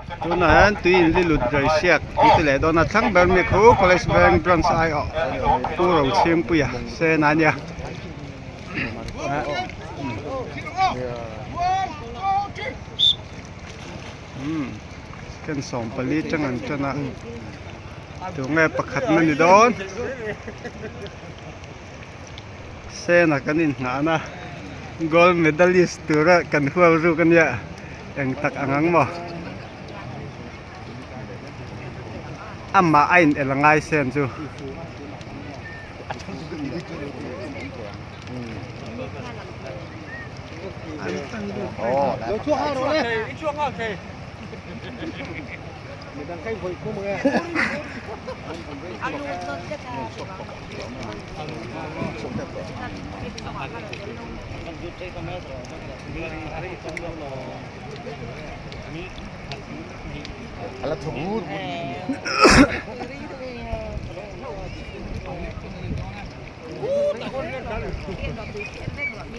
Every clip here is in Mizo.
Tunah hian tui in lilut rei siak an ti leh dawn a thlang ber mi khu college veng branch aiawh Pu Rochhingpuia sen a nia. Umm ken 14 tang an tan a tunge pakhat na ni dawn sen a kan inhnahna gold medalist tura kan hual ruk ania eng tak ang ang maw amah a in el angai sen chu.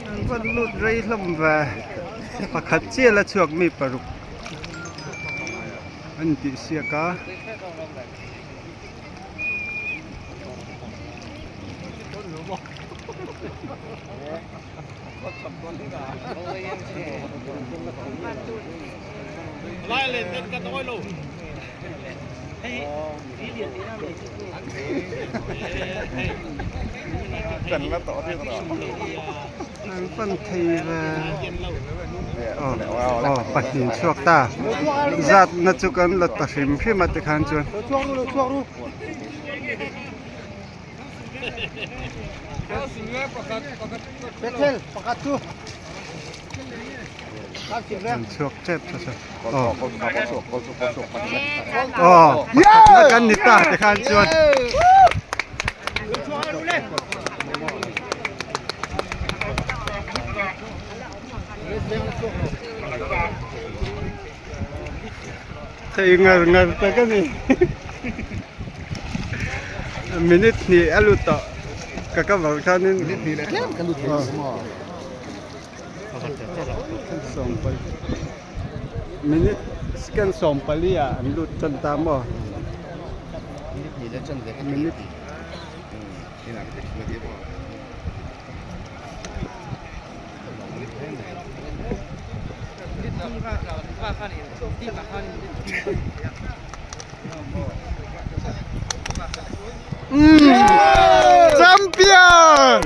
An va lut rei hlawm ve pakhat chiah la chhuak mi paruk an tih siak a. An pan thei ve aw pahnih chhuak ta zat na chu kan la ta hrim hrim a tikhan chuan. An chhuak tep tha sa aw aw pakhatna kan ni ta tikhan chuan. Thei ngar ngar tak a ni minute hnih a lut tawh ka cover khanin minute hnih leh tlem ka lut thei minute second 14 ah an lut tan ta maw minute Champion!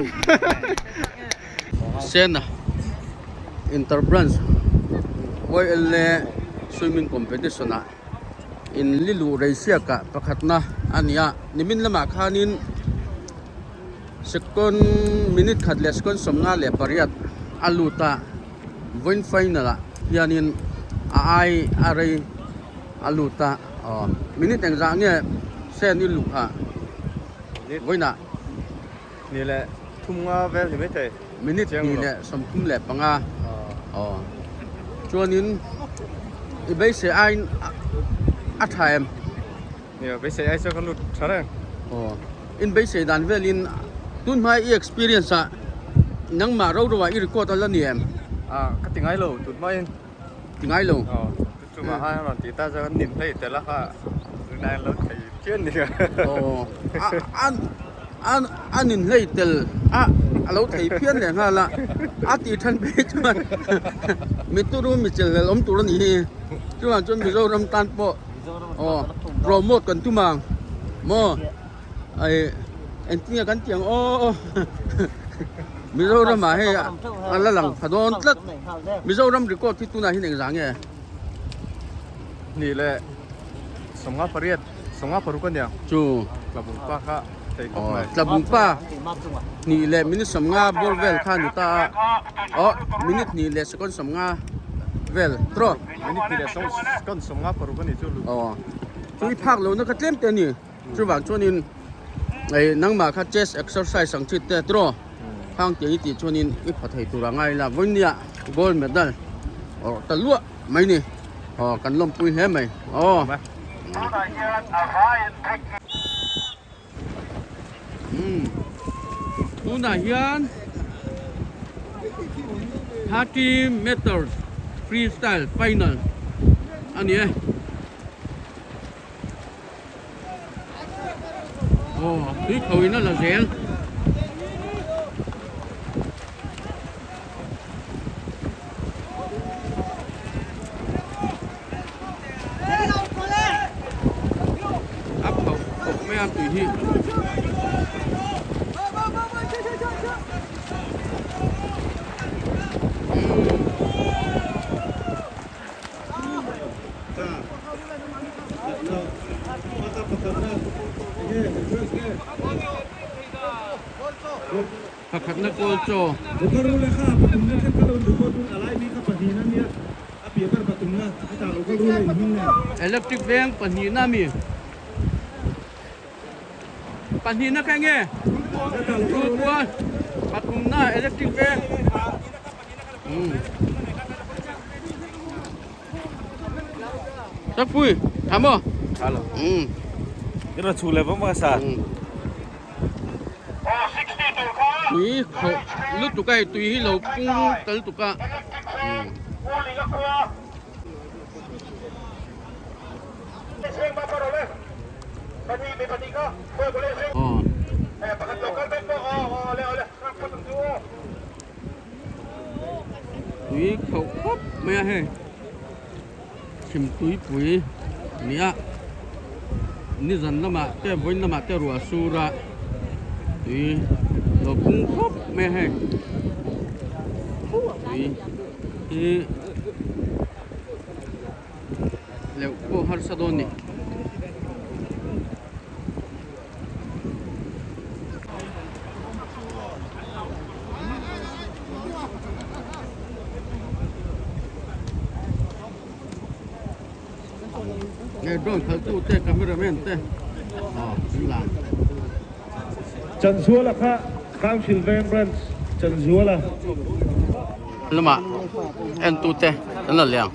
Sena Interbranch YLA Swimming Competition ah in liluh rei siak ah pakhatna a ni a, nimin lamah khanin Second minute khat leh second 58 a lut a, vawiin final ah hianin a ai a rei a lut a, aw minute engzah nge sen i luh kha vawiin ah. Ni leh thum nga vel ni maithei. Minute 2:35 aw chuanin i beisei aiin a tha em? Nia, beisei ai chuan kan lut tha reng. Aw, in beisei dan velin tun hma i experience ah nangmah ro ro ah i record a la ni em? Ah, ka ti ngai lo tun hmain. Ti ngai lo? Aw, chumah khan a rawn ti ta chuan kan nin hlei tel a kha rinai an lo thei phian ni. Aw, a a a nin hlei tel a a lo thei phian leh nghal a, a tih than phei chuan mituru michel hlel awm tur a nih hi. Chuvang chuan Mizoram tan pawh Aw promote kan tum ang maw ai engtin nge kan tih ang aw Mizoram ah hei a la lang pha dawn tlat Mizoram record hi tunah hian engzah nge? Hnih leh 58 56 a nia chu Tlabung pa kha thei khawp mai. Tlabung pa hnih leh minute 50 bawr vel kha a ni ta a aw minute hnih leh second 50 vel trawh. Minute hnih leh second 56 a ni chu lut. Aw chu i phak lohna kha tlem te a ni chuvang chuanin hei nangmah kha chest exercise ang chi te trawh khang tiang i tih chuanin i pha thei tur a ngai la vawinia gold medal awrh ta luah mai ni aw kan lawmpui hle mai aw. Tunah hian 30 meters freestyle final a ni e. Aw tui kho in a la zel. A kho khawp mai a tui hi. Pakhatna kawl chaw. Electric veng pahnihna ami pahnihna kha enge Rulkual pathumna electric veng. Rất vui, thắm không? Ừ. Rất là chù lệ vong mà sa. Tui kho lutuk a hei tui hi lo pung tal tuk a. Tui khauh khawp mai a hei chhim tuipui a ni a nizan lamah te vawiin lamah te ruah sur a tui lo pung khawp mai a hei tui hi leuh pawh harsa dawn a ni. Nge drone khalh tu te cameraman te aw an lang. Chanzuala kha Council Veng Branch Chanzuala. Lamah en tu te an la liang.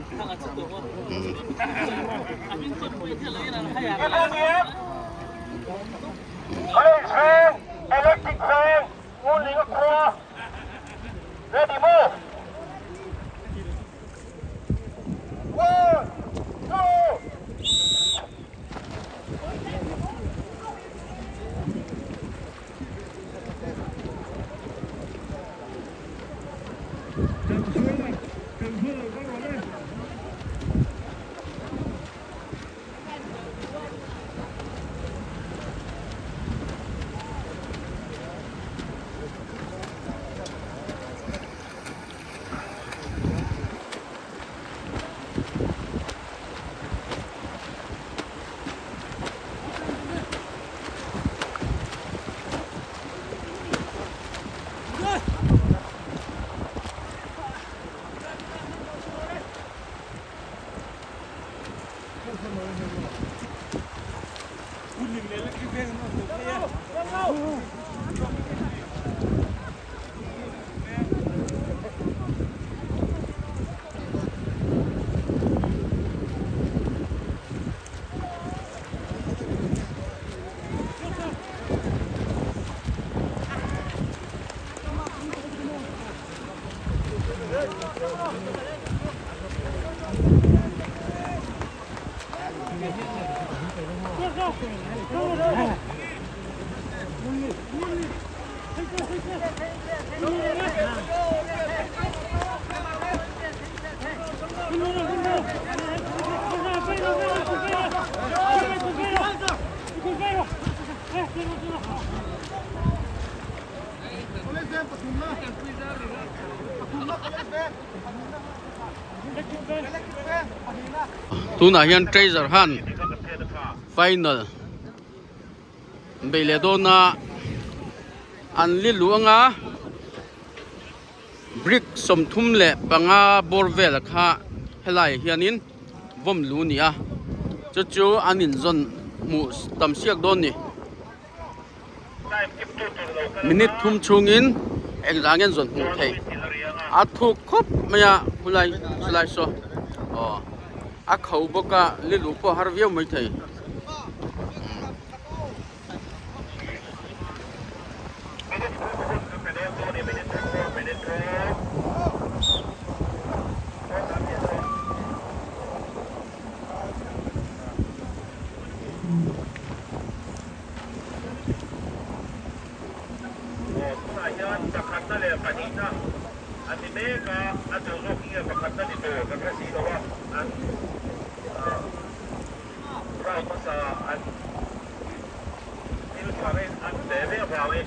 Tunah hian treasure hunt final bei leh dawn a an li luh anga brick 35 bawr vel kha helai ah hianin vawm lu a ni a chu chu an inzawn hmuh tam siak dawn a ni. Minute thum chhungin engzah nge an zawn hmuh theih a thuk khawp mai a khulai chulai saw aw a kho bawk a liluh pawh a har viau mai thei.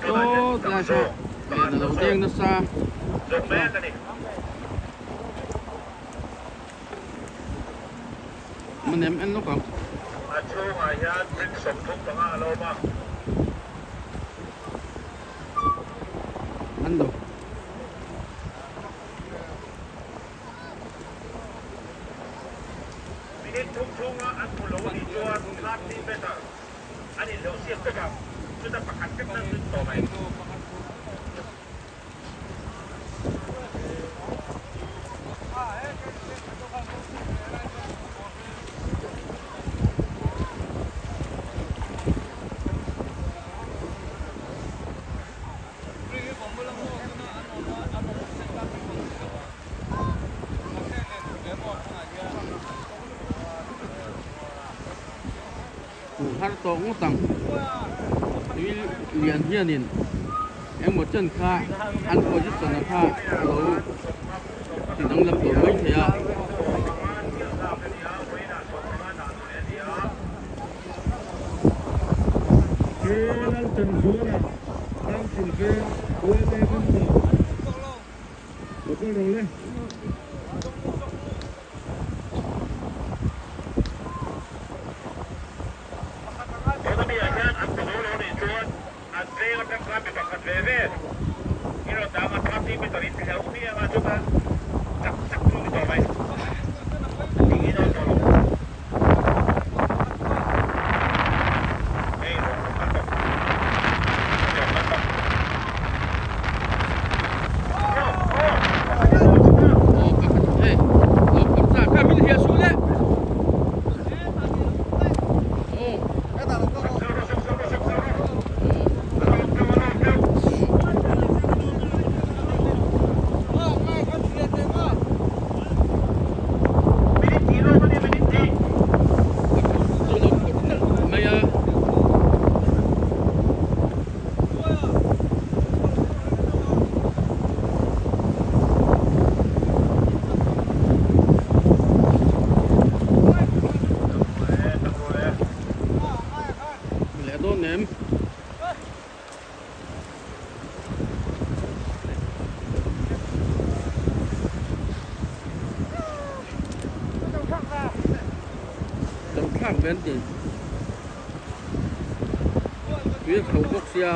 Saw tlai saw len alo deng nasa manem en lawk ang. An lo. Hmuh har tawh ngawt ang. Tui lian hianin engmaw chen kha an position a kha a lo ti danglam tawh mai thei a. Leh dawn em? Lo thlak ve an ti. Tui a kho bawk sia.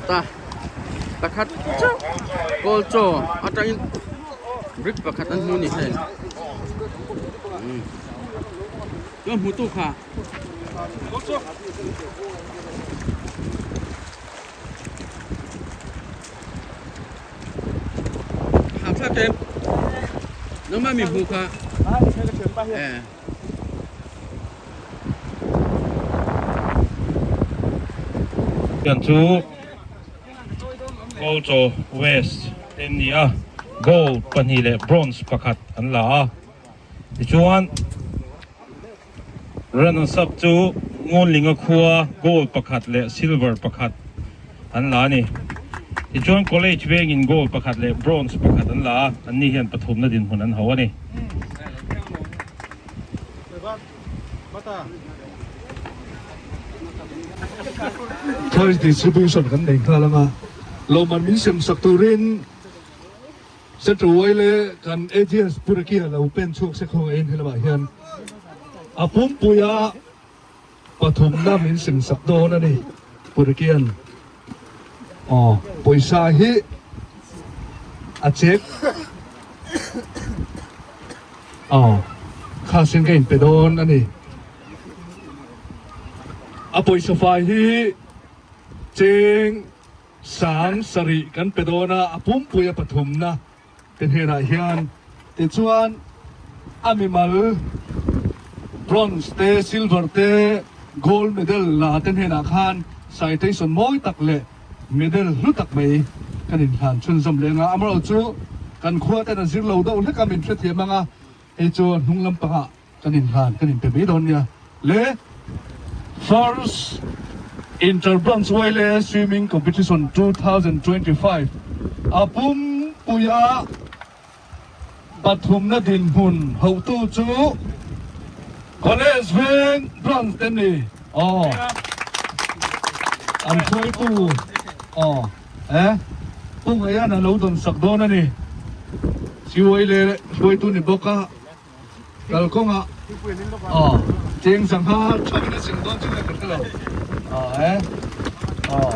Ta pakhat chauh kawl chaw atangin brick pakhat an hmu a ni hei chuan hmu tu kha. Thlak em nangmah mi hmu kha eh. Pian chu Kawlchaw West te an ni a, gold pahnih leh bronze pakhat an la a, tichuan Runners up chu Ngawnlinga khua gold pakhat leh silver pakhat an la a ni. Tichuan College vengin gold pakhat leh bronze pakhat an la a, anni hian pathumna dinhmun an ho a ni. Prize distribution kan nei nghal anga lawmman min sem sak turin Central Y leh kan AGS Purakia lo pen chhuak se khawng ein helamah hian a pumpuia pathumna min sem sak dawn a ni Purakian. Aw pawisa hi a chek aw kha sen ka inpe dawn a ni. A pawisa fai hi cheng sang sarih kan pe dawn a, a pumpui a pathumna te hnenah hian tichuan a mimal bronze te silver te gold medal la te hnenah khan citation mawi tak leh medal hlu tak mai kan inhlan chhunzawm leng a, amaherawhchu kan khua ten a zir lo deuh hlek a min hrethiam ang a, hei chu hnung lampangah Kan inhlan kan inpe mai dawn nia le. First Inter-Branch Wile Swimming Competition 2025 a pumpuia pathumna dinhmun hotu chu College Veng Branch te ni aw an hruaitu aw eh Pu Ngaian a lo dawnsak dawn a ni. Siwile hruaitu ni bawk a. Kalkawngah aw cheng sangha theuhin a sim dawn chu nge ka hre lo aw e aw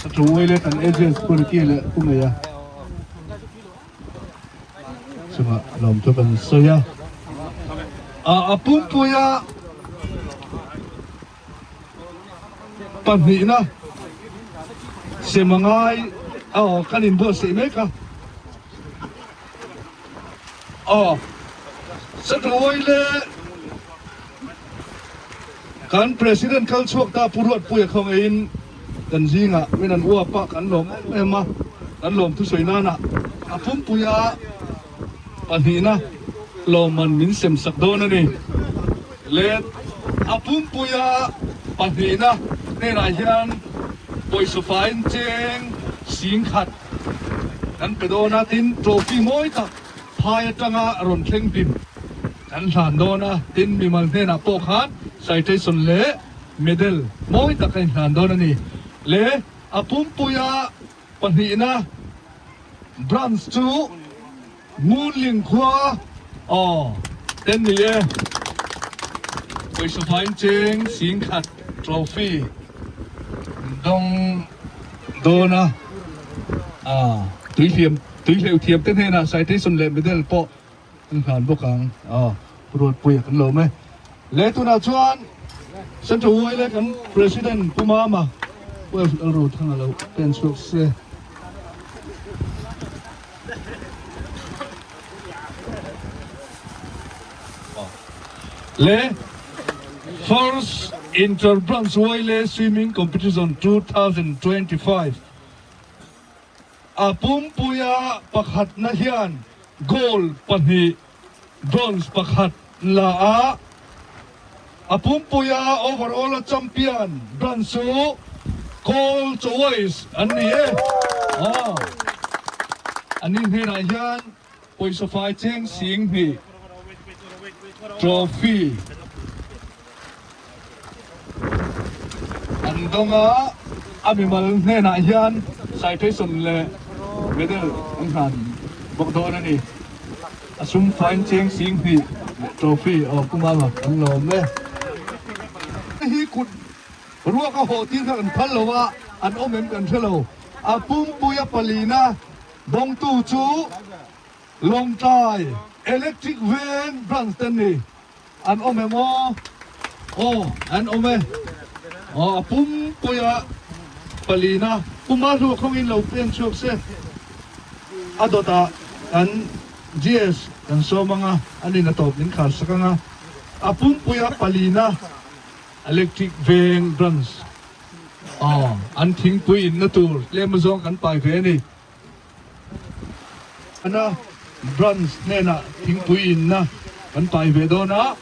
a thu uai leh kan agents pu Ricky leh pu Ngeia chungah lawm chu kan sawi a a pumpuia pahnihna sem a ngai aw kan inbuatsaih mek a. Aw, Satawi leh kan President kal chhuak ta Pu Ruatpuia khawngaihin kan zingah min an uap a, kan lawm em em a, kan lawm thusawi nana a pumpuia pahnihna lawmman min sem sak dawn a ni. Let a pumpuia pahnihna hnenah hian pawisa faiin cheng singkhat Kan pe dawn a, tin trophy mawi tak phai atanga rawn thleng hlim kan hlan dawn a, tin mimal hnenah pawh khan citation leh medal mawi tak a inhlan dawn a ni. Le a pumpuia pahnihna branch chu Ngunling khua aw ten ni e. Pawisa fain cheng singkhat trophy dawng dawn a, tuihliam tuihleuh thiam te hnenah citation leh medal pawh an hlan bawk ang aw Ruatpuia kan lawm e. Le tunah chuan Central Uaile kan President Pu Mama Pu Lalrothanga lo pen chhuak se. Le First Inter-Branch Wile Swimming Competition 2025 a pumpuia pakhatna hian gold pahnih, bronze pakhat la a, a pumpuia overall a champion branch chu Gold Choice an ni e. Ani hnenah hian pawisa fai cheng sing hnih trophy an dawng a, a mimal hnenah hian citation leh medal an hlan bawk dawn a ni. A sum fine cheng sing hnih leh trophy aw Pu Mama an lawm e. Hi kut ruak a haw tir kha kan phal lo a, an awm em kan hre lo. A pumpui a palina dawngtu chu Lawngtlai Electric Veng Branch te an ni. An awm em aw? Aw, an awm e. Aw, a pumpuia palina puma hlu khawngin lo pen chhuak se. A dawtah kan GS kan sawm ang a, an in a tawp min khar sak ang a. A pumpuia palina Electric Veng Branch, aw, an thingpui inna tur tlem azawng kan pai ve a ni. Ana Branch hnenah thingpui inna kan pai ve dawn a,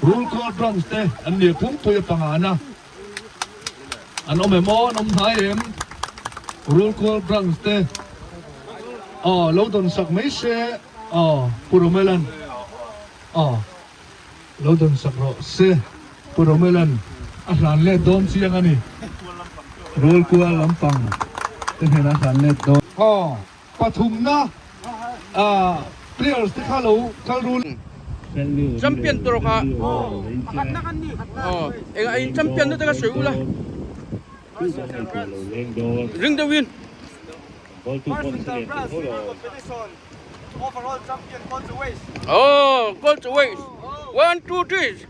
Rulkawl Branch te an nia pumpui a pangana an awm em aw, an awm hnai em? Rulkawl Branch te aw lo dawn sak mai se aw Pu Romelan aw lo dawn sak rawh se Pu Romelan a hlan let dawn chiang a ni. Rulkual lampang te hnenah a hlan let dawn. Aw pathumna players te kha lo kal rul. Champion tur kha aw eng a in champion na te kha sawi ula. Ring deuhin. Oh, goal to waste. 1, 2, 3.